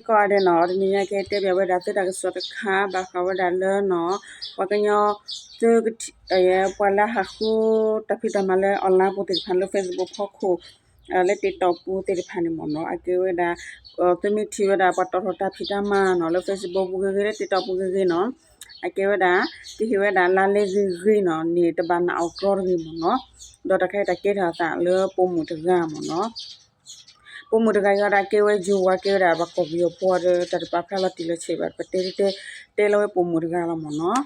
ကီးဒဲးနီၤ, တနံၤညါကတဲဘၣ်ဝဲဒၣ်သုတၢ်ကစီၣ်တခါ ဘၣ်ဃးဝဲဒၣ်လၢနီၤ, ပှၤကညီ သုကထံၣ် ပှၤလၢအဟးဃုတၢ်ဖံးတၢ်မၤလၢ online ပူၤသ့ၣ်တဖၣ် လၢ Facebook ဖီခိၣ် လၢ TikTok ပူၤသ့ၣ်တဖၣ်န့ၣ်မ့ၢ်နီၤ, အကဲဝဲဒၣ် သုမ့ၢ်ထံၣ်ဝဲဒၣ်ပှၤတီၣ်ထီၣ်တၢ်ဖံးတၢ်မၤနီၤ လၢ Facebook ပူၤဂ့ၤဂ့ၤ လၢ TikTok ပူၤဂ့ၤဂ့ၤနီၤ, အကဲဝဲဒၣ် ကဟ့ၣ်ဝဲဒၣ်လါလဲဂ့ၤဂ့ၤနီၤန့ၣ် တဘၣ်နာ်အီၤကြီတဂ့ၤမ့ၢ်နီၤ, ဒီးတၢ်ခါအံၤတၢ်ကဲထီၣ်အသးလၢပိာ်မုၣ်တဂၤမ့ၢ်နီၤ ပိာ်မုၣ်တဂၤအံၤဒီး အကဲဝဲယိၤဝါ ကဲဝဲဒၣ်ပှၤကီၢ်ပယီၤဖိဒီး တၢ်တပာ်ဖျါလီၤတံၢ်လီၤဆဲးဘၣ် ပတဲတဲ တဲလီၤဝဲပိာ်မုၣ်တဂၤလီၤမ့ၢ်နီၤ,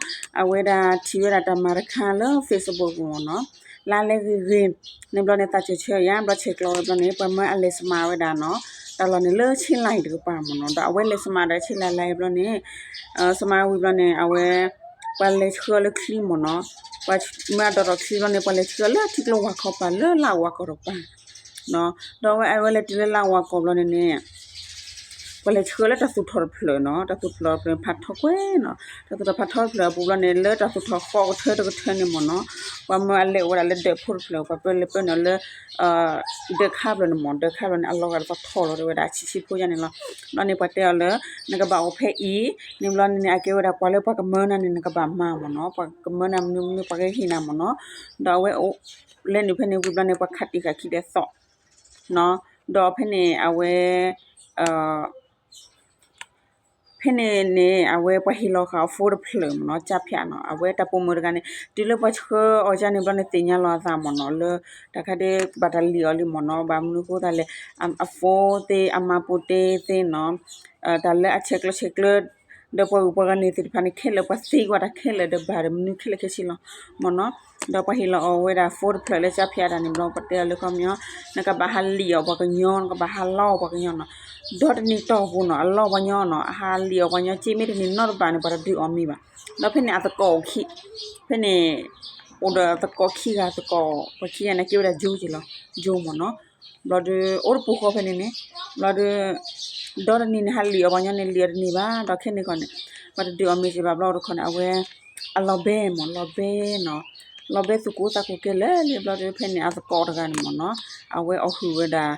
အဝဲဒၣ်ထံၣ်ဝဲဒၣ်တၢ်မၤတခါလၢ Facebook ပူၤမ့ၢ်နီၤ, လါလဲဂ့ၤဂ့ၤ န့ၣ်ဘျီန့ၣ် သးစၢၢ်ဆၢယါ ဘျီဆဲးကျိးဝဲဘျီန့ၣ် ပှၤမၢအလဲၤစမးဝဲဒၣ်နီၤ, တၢ်လီၢ်န့ၣ်လၢဆ့လၢ်အံၤတကပၤမ့ၢ်နီၤ, ဒီးအဝဲလဲၤစမးဒီးဆ့လၢ်လၢအံၤဘျီန့ၣ် စမးဝံၤဘျီန့ၣ် အဝဲ ပှၤလဲၤဆှၢလၢချံမ့ၢ်နီၤ, ပှၤမၢအဒိးထီၣ်ချံဘျီန့ၣ် ပှၤလဲၤဆှၢလၢထံကျိဝၤခီပၤလၢလၢဝၤကီၢ်တကပၤ ဒီးအဝဲ အဝဲလဲၤတုၤလၢလၢဝၤကီၢ်ဘျီန့ၣ်န့ၣ် ပှၤလဲၤဆှၢလၢတၢ်သူၣ်ထီၣ်တဖျၢၣ်နီၤ, တၢ်သူၣ်ထီၣ်တဖျၢၣ်ဖးထီကွဲနီၤ, တၢ်သူၣ်ထီၣ်ဖးထီတဖျၢၣ်အပူၤဘျီန့ၣ် လၢတၢ်သူၣ်ထီၣ်ဃီကထၢတကထၢန့ၣ်မ့ၢ်နီၤ, ပှၤမၢအလဲၤအိၣ်ဝဲဒၣ်လၢဒၢးဖိတဖျၢၣ် ပှၤပၢလၢပၢနုာ်လၢ ဒၢးခါဖျၢၣ်န့ၣ်မ့ၢ် ဒၢးခါဖျၢၣ်န့ၣ် အလီၤဂာ်တသီၣ်ထီၣ်လီၤတဲဝဲဒၣ်ဆံးဆံးဖိယါန့ၣ်လီၤ, ဘျီန့ၣ်ပှၤတဲအီၤလၢ နကဘၣ်အိၣ်ဖဲအံၤ, န့ၣ်ဘျီန့ၣ်န့ၣ် အကဲဝဲဒၣ်ပှၤလၢပှၤကမၢနၤန့ၣ် နကဘၣ်မၤမ့ၢ်နီၤ, ပှၤကမၢနၤမနုၤမနုၤပှၤကဟ့ၣ်နၤမ့ၢ်နီၤ, ဒီးအဝဲ လဲၤနုာ်ဖဲန့ၣ်ဝံၤဘျီန့ၣ် ပှၤခးတံၢ်ဃာ်ခံဒီးသီၣ် ဒီးဖဲန့ၣ်အဝဲ ဖဲန့ၣ်န့ၣ် အဝဲပှၤဟ့ၣ်လီၤဃာ်အ phone တဖျၢၣ်မ့ၢ်နီၤ, ကၠၢ်ဖၠးနီၤ, အဝဲတၢ်ပိာ်မုၣ်တဂၤန့ၣ် တုၤလၢပှၤဆှၢအီၤယါန့ၣ်ဘျီန့ၣ် သ့ၣ်ညါလီၤအသးမ့ၢ်နီၤ, လၢတၢ်ခါဒ်ကဘၣ်တၢ်လံၣ်အီၤလံမ့ၢ်နီၤ, ဘၣ်မနုၤဃိသတးလဲၣ်, အ phone သ့ၣ် အမၤပူၤတ့သ့ၣ်နီၤ, တၢ်လၢအဆဲးကျိးဆဲးကျၢ ဒီးပှၤဂုၤပှၤဂၤန့ၣ်သ့ၣ်တဖၣ်န့ၣ် ခဲလၢာ်ပှၤသ့ကွၢ်တၢ်ခဲလၢာ်ဒီးဘၣ်ဒီးမနုၤခဲလၢာ်ခဲဆ့လီၤမ့ၢ်နီၤ, ဒီးပှၤဟ့ၣ်လီၤအီၤဝဲဒၣ် phone တဖျၢၣ်လၢကၠၢ်ဖၠးတၢ်န့ၣ်ဘျီ ပှၤတဲအီၤလၢခီပညီ နကဘၣ်ဟးလံၣ်အီၤပှၤကညီ နကဘၣ်ဟးလီအီၤပှၤကညီနီၤ, ဒီတနံၤတီၢ်ပူၤနီၤ အလီအီၤပှၤကညီနီၤ, အဟးလံၣ်အီၤပှၤကညီ က့မ့ၢ်တန့ၢ်နီတဘ့ၣ်န့ၣ် ပှၤတဒုးအီၤမ့ၢ်ဘၣ်, ဒီးဖဲန့ၣ်အသကိးခံ ဖဲန့ၣ် အိၣ်ဒီးသကိးခံဂၤ သကိး ပှၤခံဂၤန့ၣ် ကဲဝဲဒၣ်ယိက့ၤလီၤ ယိမ့ၢ်နီၤ, ဘျီဒီး အိၣ်တပူၤဃီဖဲန့ၣ်န့ၣ်, ဘျီဒီး ဒီတနံၤန့ၣ် ဟးလံၣ်အီၤပှၤညီန့ၣ် လံၣ်အီၤတန့ၢ်ဘၣ်, ဒီးခဲန့ၣ်ခီန့ၣ် ပှၤတဒုးအီၤမ့ၢ်စ့ၢ်ဘၣ် ဘျီတခီန့ၣ် အဝဲ အလီၤဘဲမ့ၢ် လီၤဘဲနီၤ, လီၤဘဲသူၣ်ကိသးကိၢ်ကဲလၢာ်လံ ဘျီဒီးဖဲန့ၣ် အသကိးတဂၤန့ၣ်မ့ၢ်နီၤ, အဝဲအီၣ်ဟုၣ်ဝဲဒၣ်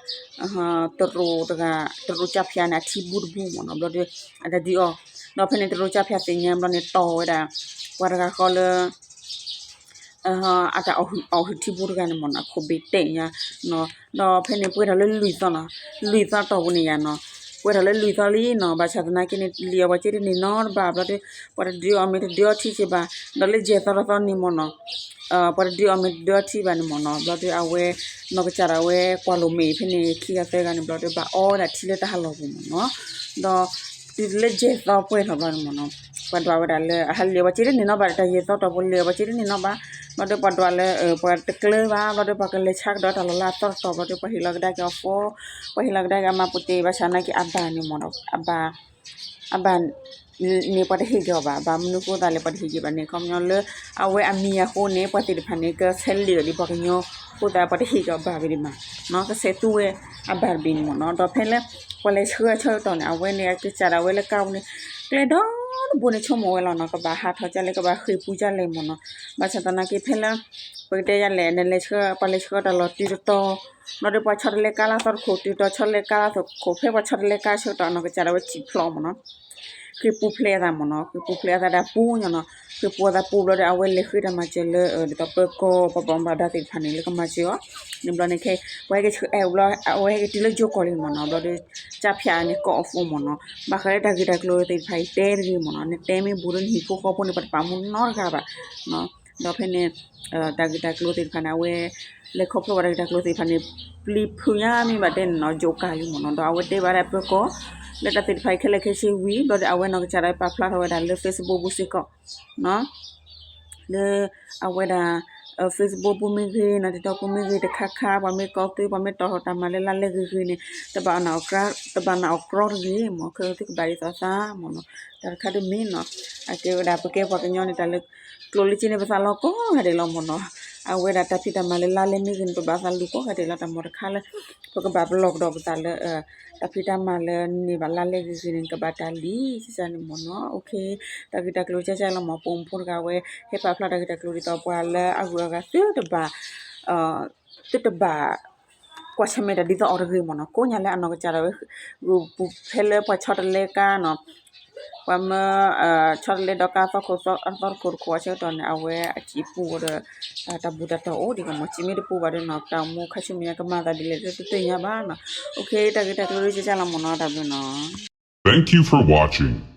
တရူးတဂၤ တရူးကၠၢ်ဖၠးန့ၣ် အထံဘူတဘူမ့ၢ်နီၤ, ဘျီဒီး အတၢ်ဒုးအီၤ, ဒီးဖဲန့ၣ် တရူးကၠၢ်ဖၠးသ့ၣ်ညါဘျီန့ၣ် တီၢ်ဝဲဒၣ် ပှၤတဂၤဃီလၢ အတၢ်အီၣ်ဟုၣ်ထံဘူတဂၤန့ၣ်မ့ၢ်နီၤ အခိၣ်ဘ့ၣ်တဲာ်ညါ, ဒီးဖဲန့ၣ် ပှဲၤထီၣ်လၢလွံၢ်သီနီၤ, လွံၢ်သီတီၢ်ပူၤန့ၣ်ယါနီၤ, ပှဲၤထီၣ်လၢလွံၢ်သီလံနီၤ, ဘၣ်ဆၣ်သနာ်က့န့ၣ် လံၣ်အီၤပှၤက့တန့ၢ်နီတဘ့ၣ် ဘျီဒီး ပှၤတဒုးအီၤမ့ၢ်တဒုးအီၤထံစ့ၢ်ဘၣ်, ဒီးလၢယဲၢ်သီတသီန့ၣ်မ့ၢ်နီၤ ပှၤတဒုးအီၤမ့ၢ်တဒုးအီၤထံဘၣ်န့ၣ်မ့ၢ်နီၤ, ဘျီဒီးအဝဲ နီၢ်ကစၢ်ဒၣ်ဝဲကွၢ်လိာ်မ့ၣ်ဖဲန့ၣ် ခံဂၤသၢဂၤန့ၣ် ဘျီဒီးဘၣ်အီဝဲဒၣ်ထံလၢတၢ်ဟးလီၢ်ပူၤမ့ၢ်နီၤ, ဒီး တုၤလၢယဲၢ်သီပှဲၤထီၣ်ဘျီန့ၣ်မ့ၢ်နီၤ, ပှၤဒွးဝဲဒၣ်လၢ အဟးလံၣ်အီၤပှၤက့တန့ၢ်နီဘၣ် တၢ်ယဲၢ်သီတီၢ်ပူၤလံၣ်အီၤပှၤက့တန့ၢ်နီဘၣ်, ဘျီဒီးပှၤဒွးလၢ ပှၤတကျၢၤဘၣ် ဘျီဒီး ပှၤကလဲၤဆါကဒီးတၢ်လီၢ်လၢအသီတတီၤ ဘျီဒီး ပှၤဟ့ၣ်လီၤကဒါက့ၤအီၤ phone, ပှၤဟ့ၣ်လီၤကဒါက့ၤအမၤပူၤတ့ၢ် ဘၣ်ဆၣ်သနာ်က့အဘၣ်န့ၣ်မ့ၢ်နီၤ, အဘၣ် အဘၣ် န့ၣ်ပှၤတဟ့ၣ်က့ၤအီၤဘၣ်, ဘၣ်မနုၤဃိသတးလဲၣ် ပှၤတဟ့ၣ်က့ၤဘၣ်န့ၣ် ခီပညီလၢ အဝဲအမံၤအဃိန့ၣ် ပှၤသ့ၣ်တဖၣ်န့ၣ် ကဆဲးလံၣ်အီၤဒ်ပှၤကညီ အဃိသတး ပှၤတဟ့ၣ်က့ၤအီၤဘၣ်ဘၣ်ဒံးမး, ကဆဲးသူဝဲအဘၣ်တဘ့ၣ်န့ၣ်မ့ၢ်နီၤ, ဒီးဖဲလၢ ပှၤလဲၤဆှၢအဆၢကတီၢ်န့ၣ် အဝဲန့ၣ် ကစၢ်ဒၣ်ဝဲလၢကါပူၤန့ၣ် ကျဲဒီတဘိန့ၣ်ဆိကမိၣ်ဝဲလီၤနီၤ, ကဘၣ်ဟးထီၣ်ကလဲၣ် ကဘၣ်ဃ့ၢ်ပူၤကလဲၣ်မ့ၢ်နီၤ, ဘၣ်ဆၣ်သနာ်က့ဖဲလၢ ပကတဲယလဲၣ် နလဲၤဆှၢ ပှၤလဲၤဆှၢတၢ်လီၢ်တုၤတတီၤ ဘျီဒီးပှၤဆီတလဲကါလၢအသီတခိၣ် တုၤတီၤဆီတလဲကါလၢအသီတခိၣ် ဖဲပှၤဆီတလဲကါဆၢကတီၢ်နီၤ ကစၢ်ဒၣ်ဝဲစံၣ်ဖျိးမ့ၢ်နီၤ, ဃ့ၢ်ပူၤဖျဲးအသးမ့ၢ်နီၤ, ဃ့ၢ်ပူၤဖျဲးအသးဒၣ်ပူၤညီနီၤ, ဃ့ၢ်ပူၤအသးပူၤဘျီဒီး အဝဲလဲၤဃ့တၢ်မၤစၢၤလၢ ဒ်သိးပၢၤကီၢ် ပှၤဘၣ်မူဘၣ်ဒါသ့ၣ်တဖၣ်န့ၣ် လၢကမၤစၢၤအီၤ, န့ၣ်ဘျီန့ၣ်ခဲ ပှၤဟဲက့ၤဆှၢအဲၣ်ဘျီ အဝဲဟဲက့ၤတုၤလၢယိၤကီၢ်လံမ့ၢ်နီၤ, ဘျီဒီး ကၠၢ်ဖၠးန့ၣ် ကိးအီၤ phone မ့ၢ်နီၤ, ဘၣ်ဃးလၢတၢ်ဂ့ၢ်တၢ်ကျိၤသ့ၣ်တဖၣ်အံၤတဲတဂ့ၤမ့ၢ်နီၤ, နတဲမ့ၢ်ဘူးလၢနဟံၣ်ဖိဃီဖိန့ၣ် ပှၤတပာ်မူနီတဂၤဘၣ်, ဒီးဖဲန့ၣ် တၢ်ဂ့ၢ်တၢ်ကျိၤသ့ၣ်တဖၣ်န့ၣ် အဝဲ လဲၤခီဖျိဘၣ်တၢ်ဂ့ၢ်တၢ်ကျိၤသ့ၣ်တဖၣ်န့ၣ် ပျံၤဖုးညါမ့ၢ်ဘၣ်တဲန့ၣ်နီၤ ယိၤကၢ်လံမ့ၢ်နီၤ, ဒီးအဝဲတဲဘၣ်ဒၣ်ပၢၤကီၢ် လၢတၢ်သ့ၣ်တဖၣ်အံၤခဲလၢာ်ခဲဆ့ဝံၤ ဘျီဒီးအဝဲနီၢ်ကစၢ်ဒၣ်ပာ်ဖျါထီၣ်ဝဲဒၣ်လၢ Facebook ပူၤစ့ၢ်ကီး လၢအဝဲဒၣ် Facebook ပူၤမ့ၢ်ဂ့ၤနီၤ TikTok ပူၤမ့ၢ်ဂ့ၤ တခါခါ ပှၤမ့ၢ်ကိးသု ပှၤမ့ၢ်တီၣ်ထီၣ်တၢ်မၤလၢလါလဲဂ့ၤဂ့ၤန့ၣ် တဘၣ်နာ်အီၤကြီ တဘၣ်နာ်အီၤကြီတဂ့ၤမ့ၢ် ခဲအံၤသုကဘၣ်ဒ်သိးသးမ့ၢ်နီၤ, တၢ်တခါဒ်မ့ၢ်နီၤ အကဲဝဲဒၣ်ပကဲပှၤကညီန့ၣ် တၢ်လၢ ကျိၣ်လၢက့န့ၣ် ပသးလီၤကိးဂၤဒဲးလီၤမ့ၢ်နီၤ, အဝဲဒၣ်တၢ်ဖံးတၢ်မၤလၢလါလဲမ့ၢ်ဂ့ၤန့ၣ် ပဘၣ်သးလူၤကိးဂၤဒဲးလီၤ တၢ်မ့ၢ်တခါလၢ ပကဘၣ်ပလီၢ်ကဒီးပသးလၢ တၢ်ဖံးတၢ်မၤလၢန့ၢ်ဘၣ်လါလဲဂ့ၤဂ့ၤန့ၣ် ကဘၣ်တၢ်လံ ကစၢ်န့ၣ်မ့ၢ်နီၤ, တၢ်ဂ့ၢ်တၢ်ကျိၤကၢ်ကၢ်လီၤမ့ၢ် ပိာ်မုၣ်ဖိတဂၤဝဲ ဟဲပာ်ဖျါတၢ်ဂ့ၢ်တၢ်ကျိၤဒ်သိးပှၤလၢအဂုၤအဂၤသုတဘၣ် သုတဘၣ် ကွၢ်ဆၢၣ်မဲာ်တၢ်ဒ်သိးအီၤတဂ့ၤမ့ၢ်နီၤ, ကိးညါလၢအနီၢ်ကစၢ်ဒၣ်ဝဲ ဂုာ်ပူၤဖဲလၢပှၤဆီတလဲကါနီၤ, ပှၤမၢ ဆီတလဲဒီးကါသီခိၣ်သီတခိၣ် အဆၢကတီၢ်န့ၣ် အဝဲအစံးပူၤဒီး တၢ်ဘူၣ်တၢ်တီၢ်အိၣ်ဒံးကမ့ၢ် စံးမ့ၢ်တပူၤဘၣ်ဒီးနီၤ တၢ်အိၣ်မူခါဆူမဲာ်ညါကမၤသးဒ်လဲၣ်တသ့ၣ်ညါဘၣ်နီၤ. တၢ်ဂ့ၢ်တၢ်ကျိၤဒ်ကကၢ်လီၤမ့ၢ်နီၤ တၢ်ဘျုးနီၤ. Thank you for watching.